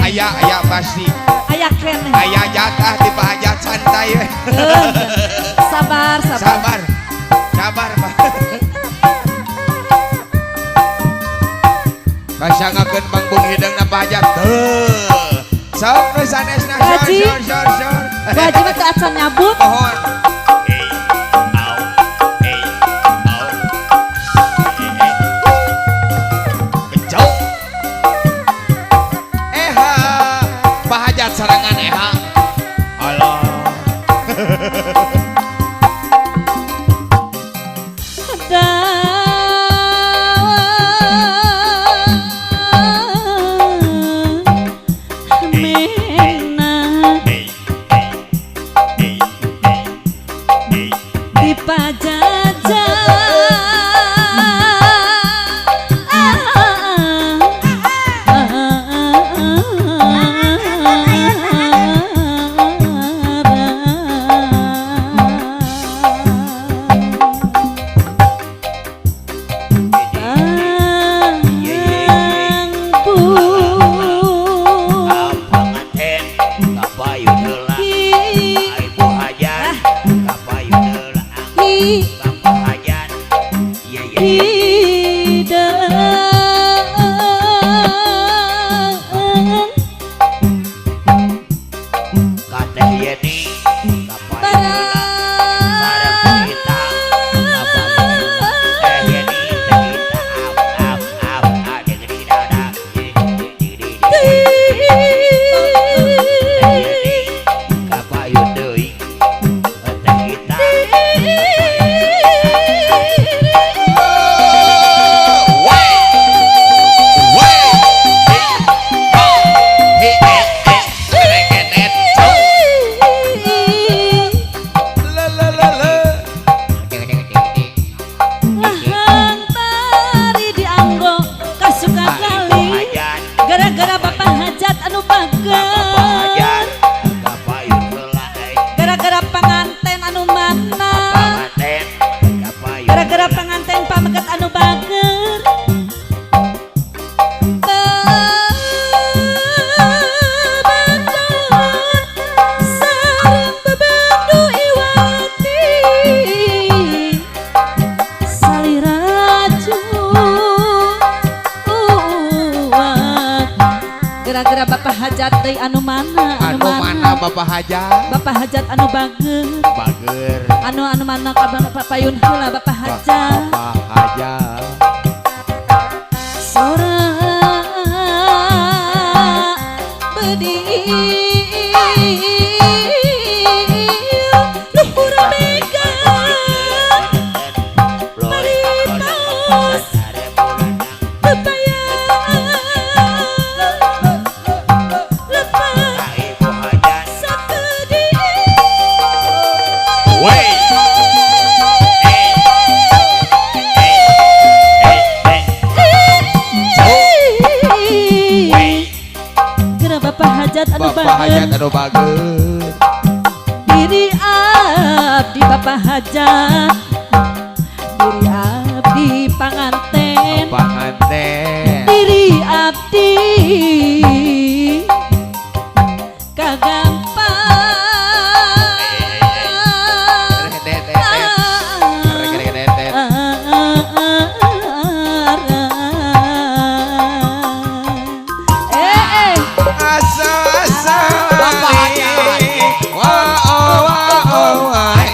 Aya, aya pasti. Aya keneh. Aya jatah di Pak Hajat, santai we. Sabar, sabar. Sabar. Sabar, Pak. Kasangakeun Bang Hideung na Pak Hajat. Teuh. Sok nu sanesna sor Haji. sor sor sor. Bu Haji mah teu acan nyabut. Mohon. Hey, au, hey, au. Hey, hey. Becok. Eha, Pak Hajat sarangan eha. Allah. Mena Hey, hey, hey, hey, hey. di pajajaran. Panganten kapayun heula. Ibu Hajat kapayun heula. Bapak Hajat. Iya iya. Hideung Ka Teh Yeni kapayun heula. Sareng kita kapayun heula. Teh Yeni teh kita ap ap ap a di dada. Di di di. Teh Yeni kapayun deui. Teh kita. Wey. Wey. Hey, oh, hey, eh, eh, rekenet, cok. La la la la. Lahang tari dianggo kasuka Ibu kali Hajat. gara-gara Bapak Hajat anu Bapak bager Hajat kapayun heula euy. gara-gara panganten anu mana Panganten kapayun. gara-gara panganten pameget anu bager. Babadon sareng bebendu iwati salira cuak gara-gara Bapak Hajat deui anu mana anu Anu mana mana Bapak Hajat? Bapak Hajat anu bager Bager. anu anu mana ka payun heula Bapak Hajat. Bapak Hajat. Sora bedil luhur mega paritos tebayang lepas Ibu Hajat sakedik. Wey. Eh, eh, eh, eh. Wey. Geura Bapak Hajat anu Bapak Hajat bager anu bager. Diri abdi Bapak Hajat, diri abdi panganten, Panganten. diri abdi kagampang. Rekenet, rekenet. Eh, eh. Asa asa. Bapak Hajat. Wa oh wa oh wa eh.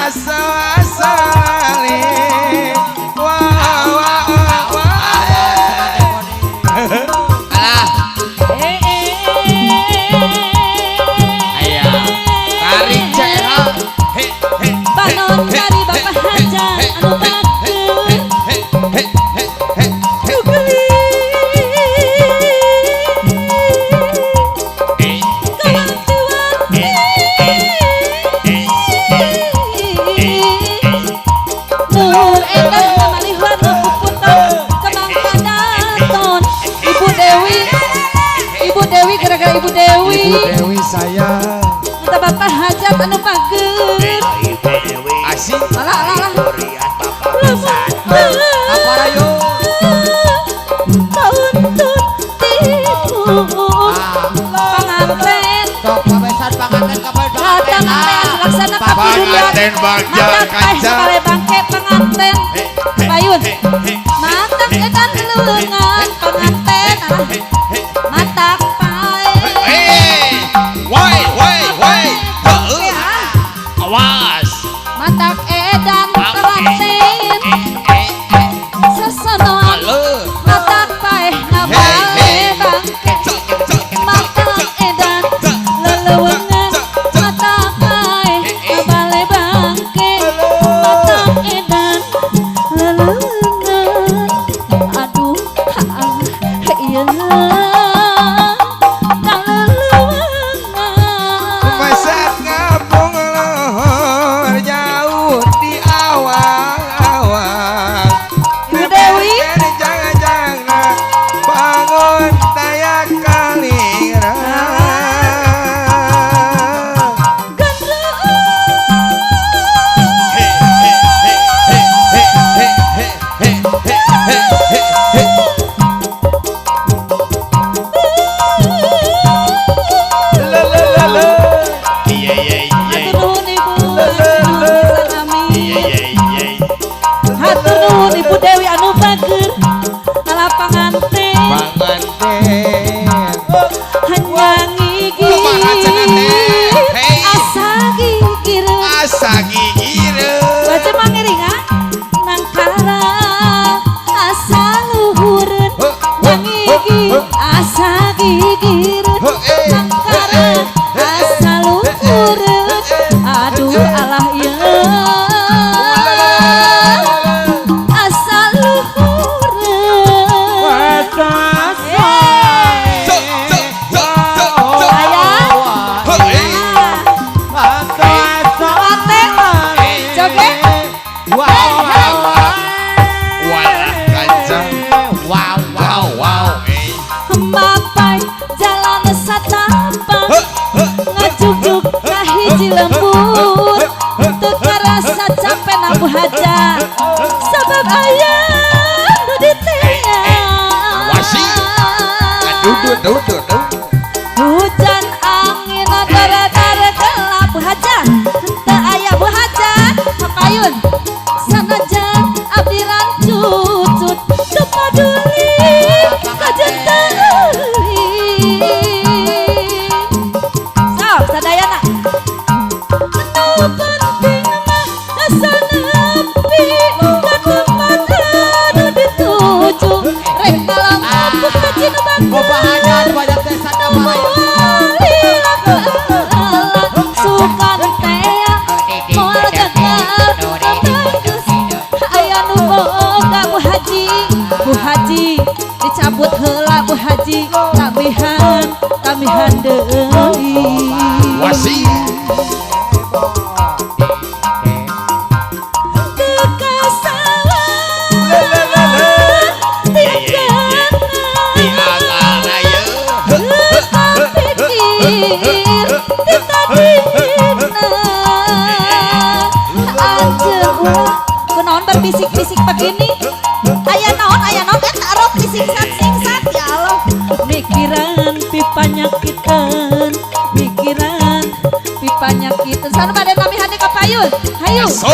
Asa asa le. Wa wa wa eh. Alah, Eh, eh. aya. Tarik cek ha. He he. Banon dari Bapak Hajat anu bager He he he he. Nu geulis Eh, kawanti-wanti. Nur endah ngamalih warna pupunton kembang kadaton. Ibu Dewi, Ibu Dewi, gara-gara Ibu Dewi Ibu Dewi sayang. Minta Bapak Hajat anu bager. Ibu Dewi. Asik. Alah alah alah. Ibu Rian Bapak pisan. Apa rayo? Tuntut tipu. durian. Panganten bagja Matak paeh kaca. Ngabale bangke panganten. Payun. Matak edan leuleungan panganten. Ah. Matak paeh. Eh, woi woi woi. Bangke, ah. Awas. Matak edan panganten. Sesonoan. Halo. Matak paeh ngabale bangke. Matak edan leleuweungan. Matak paeh ngabale bangke. Matak edan leleuweungan. Aduh, ah, ieu kaleleuweungan. Masak ngapung lohor jauh di awang-awang. Ibu Dewi. Jangan-jangan bangun daya kalirang. Iya iya iya. Hatur nuhun Ibu, hatur nuhun pisan, amin. Iya iya iya. Hatur nuhun Ibu Dewi anu bager ngala panganten. Panganten. Hanya ngigir Kumaha cenah teh? Hei. Asa gigireun. Asa gigireun. Baca mangiringa nangkara asa luhureun. Ngigir asa gigireun nangkara asa luhureun. Aduh alah ieu asa luhureun. Cok cok cok cok cok. Ayah. Hei. Ah, Joget. Walah kancang. Wow. Wow wow. Eh. Mapai jalan satapak Heh, heh. Ngajugjug ka hiji lembur. Teu karasa capek nabu haja sabab aya nu diteang. Wasi. Aduh duh duh duh duh. Hujan angin dara-dara gelap bu haja. Teu aya bu haja kapayun. Sanajan abdi rancucut teu paduli kajen teuing. Sok sadayana. Nu penting mah asa nepi ka tempat anu dituju. Rek malam ka Cinu Sukan teh moal gagal bagus. Aya nu boga Bu Haji, Bu Haji dicabut heula Bu Haji, tambihan tambihan deui. Wasi. Teu kasalah tingkana. Di akalna ye. Pikir ti tadina anjeun ulah kunaon berbisik-bisik begini. Aya naon eta rok disingsat-singsat, ya Allah. Mikiran pipanyakitan, mikiran pipanyakitan. Sana bade namihan ka payun, hayu. So.